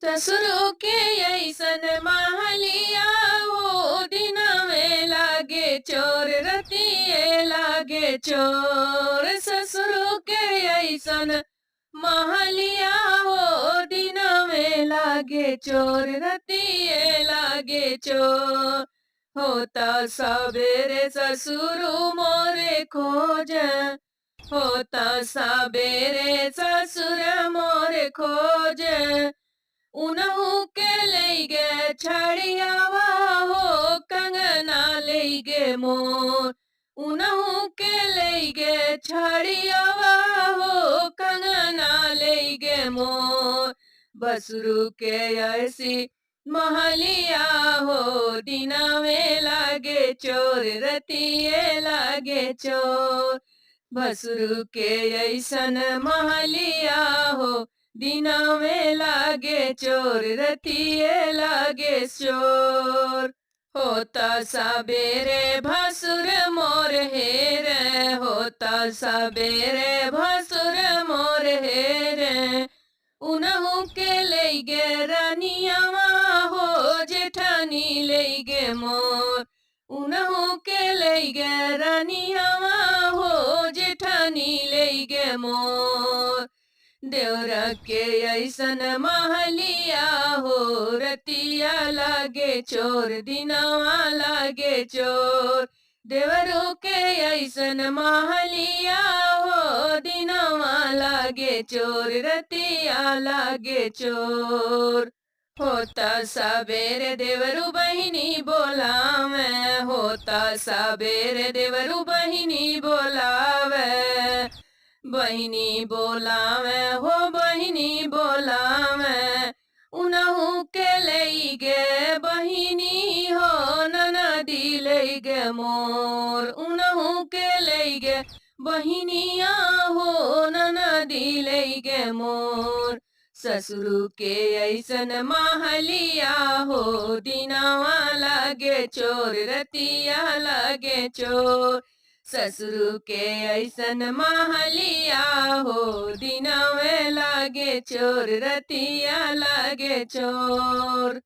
ससुरो के ऐसन महलिया हो दिनवे लागे चोर रतिये लागे चोर। ससुरो के ऐसन महलिया हो दिनवे लागे चोर रतिये लागे चोर। होता सबेरे ससुरु मोरे खोज, होता सबेरे ससुर मोरे खोज। उनहु के लई गे छड़ियावा हो कंगना लई गे मोर। उनहु के लई गे छड़ियावा हो कंगना लई गे मोर। बसरू के ऐसी महलिया हो दिनवे लागे चोर रतिये लागे चोर। बसरू के ऐसन महलिया हो दिनवे लागे चोर रतिये लागे चोर। होता सबेरे भसुर मोर हेर, होता सबेरे भसुर मोर हेर। उनहु के लई गे रनियावा हो जेठानी लई गे मोर। उनहु के लई गे रनियावा हो जेठानी लई गे मोर। देवरा के ऐसन महलिया हो रतिया लागे चोर दिनवा लागे चोर। देवरों के ऐसन महलिया हो दिनवा लागे चोर रतिया लागे चोर। होता सबेरे देवरु बहिनी बोलावे, होता सबेरे देवरु बहिनी बोलावे। बहिनी बोलावे हो बहिनी बोलावे। उनहु के लई गे बहिनी हो ननदी लई गे मोर। उनहु के लई गे बहिनिया हो ननदी लई गे मोर। ससुरु के ऐसन महलिया हो दिनवा लागे चोर रतिया लागे चोर। ससुरु के ऐसन महलिया हो दिनवे लागे चोर रतिया लागे चोर।